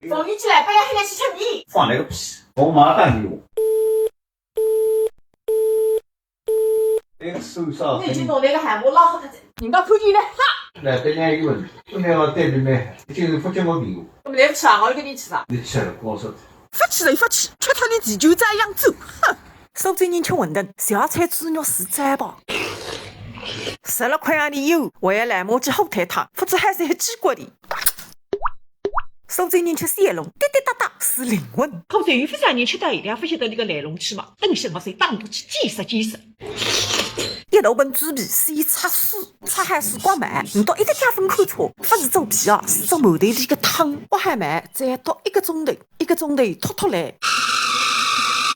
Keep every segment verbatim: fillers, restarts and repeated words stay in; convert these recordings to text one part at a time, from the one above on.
凤仪起来，不要喊他去吃面。放那个屁，我马上有。那个手啥？你已经弄那个汗毛拉好他，人家看见了，哈！来，等下一问，不能要对你们，就是不这么理由。我们来不吃啊，我跟你吃啊。你吃了，跟我说。发起来发起，吃他的地球这样走，哼！苏州人吃馄饨，小菜猪肉是赞吧？十六块洋钿有，我要来买只火腿汤，不吃还是鸡骨的。 苏州人吃小笼，滴滴答答是灵魂。可是有勿少人吃到现在，勿晓得搿个来龙去脉，等歇我再打过去解释解释。一大盆猪皮，先擦水，擦好水刮毛，侬到一点点勿看错，勿是做皮啊，是做馒头里个汤。刮好毛，再倒一个钟头，一个钟头拖拖来。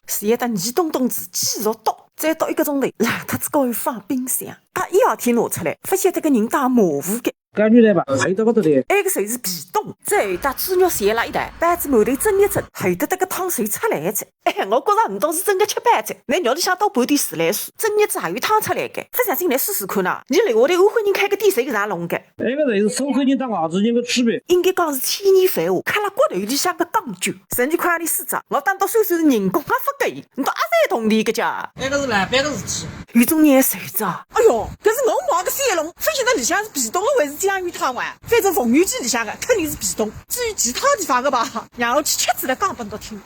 是一搭泥咚咚子继续倒，再倒一个钟头，烂脱子高头放冰箱。隔一夜天拿出来，勿晓得个人带毛糊个。 感觉来吧，还有这个的。埃个侪是皮冻，再搭猪肉塞辣一道，包仔馒头蒸一蒸，还有得搿个汤水出来着。哎，我觉着侬倒是真个吃饱着，拿肉里向倒半点自来水，蒸一蒸还有汤出来个。勿相信来试试看呐，侬留下来安徽人开个店侪搿样弄个。埃个侪是苏州人搭外地人个区别。应该讲是千年繁华，刻辣骨头里向个讲究。十二块钿四只，我打到算算是人工也勿够，侬到阿三铜钿个价。埃个是老板个事体。 有种人还受着啊。哎哟，搿是我买个小笼，勿晓得里向是皮冻个还是酱油汤哇？反正凤游记里向个肯定是皮冻，至于其他地方个吧，让我去吃仔来讲拨侬听。